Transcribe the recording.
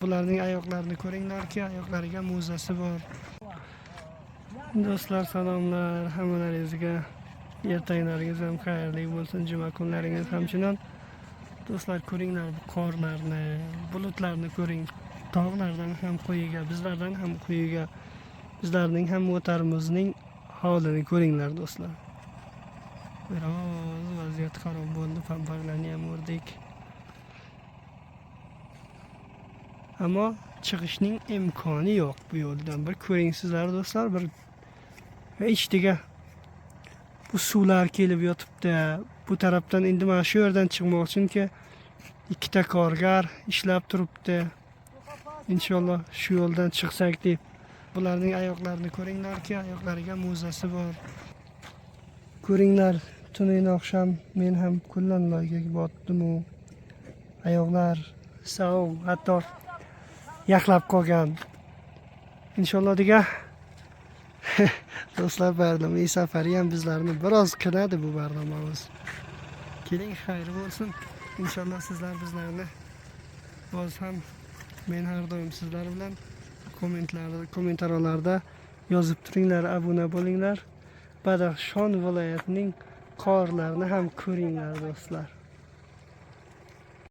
Bularning oyoqlarini ko'ringlarki, oyoqlariga muzasi bor. Do'stlar, salomlar hammalaringizga. Ertanglaringiz ham xayrli bo'lsin, juma kunlaringiz ham shunan. Do'stlar, ko'ringlar bu qorlarni, bulutlarni ko'ring. Tog'lardan ham quyiga, bizlardan ham quyiga, bizlarning ham motorimizning holini ko'ringlar do'stlar. Biroz vaziyat xarob bo'ldi, pamparlarni ham urdik. Ammo chiqishning imkoni yo'q bu yo'ldan. Bir ko'ring sizlar do'stlar, bir ichdiga bu suvlar kelib yotibdi. Bu tarafdan endi mana shu yerdan chiqmoqchimki, ikkita korgar ishlab turibdi. Inshaalloh shu yo'ldan chiqsak deb. Bularning oyoqlarini ko'ringlarki, oyoqlariga muzasi bor. Ko'ringlar, tunin oqshom men ham kullan loyga botdim-u. Oyoqlar sog', hatto yaxlab qolgan. Inshaalloh degan do'stlar, barnoma safari ham bizlarni biroz qiladi bu barnomamiz. Keling, xayr bo'lsin. Inshaalloh sizlar bizlarni boz ham men har doim sizlar bilan kommentariyalarda yozib turinglar, obuna bo'linglar. Badaxshon viloyatining qorlarini ham ko'ringlar do'stlar.